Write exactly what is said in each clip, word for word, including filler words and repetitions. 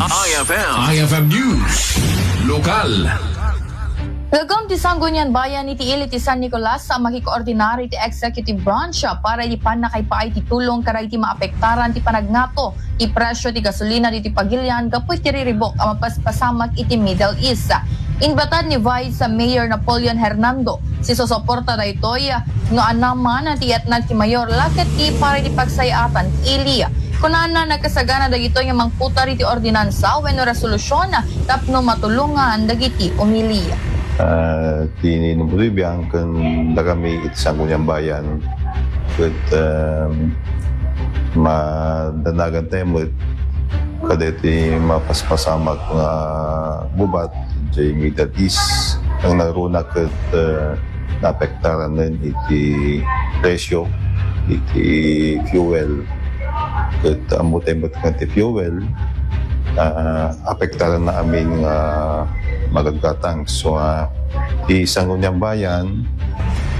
I F M. I F M News. Lokal. Gagum ti Sangguniang Bayan iti Ili ti San Nicolas a makikoordinar iti executive branch para iti pannakaipaay ti tulong kadagiti maapektaran ti panagngato ti presyo ti gasolina ditoy pagilian gapu iti riribuk a mapaspasamak iti Middle East. Inbatad ni Vice Mayor Napoleon Hernando, sisusuporta daytoy no anaman ti yatnag ti mayor la ket ti para iti pagsayaatan ti ili. Kunana, nagkasagana dagitoy nga mangputar iti ordinansa wenno resolusyon tapno matulongan dagiti umili. Ah, ti Nino Bolivian ken dakami iti Sangguniang Bayan ket, um, madanagan tayo met kadagiti mapaspasamak nga gubat diay Middle East. Ang naruna ket, uh, naapektaran iti presyo iti fuel. Ket ammo tayo met nga ti fuel, ah, apektaran na amin nga magaggatang. So, ah, ti Sangguniang Bayan,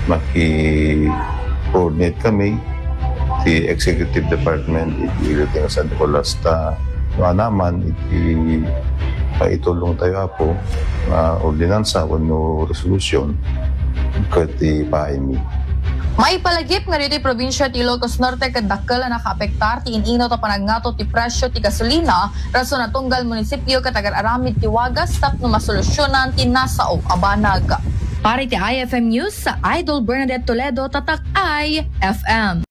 maki-coordinate kami, ti executive department, iti Ili ti San Nicolas ta, no anaman, iti, ah, itulong tayo, Apo, nga ordinansa wenno resolusyon, ket ipaaymi. Maipalagip nga ditoy probinsia ti Ilocos Norte ket dakkel a nakaapektar ti in-inut a panagngato ti presyo ti gasolina, rason a tunggal munisipio ket agar-aramid ti wagas tapno masolusyonan ti nasao a banag. Para iti I F M News, Idol Bernadette Toledo, Tatak I F M.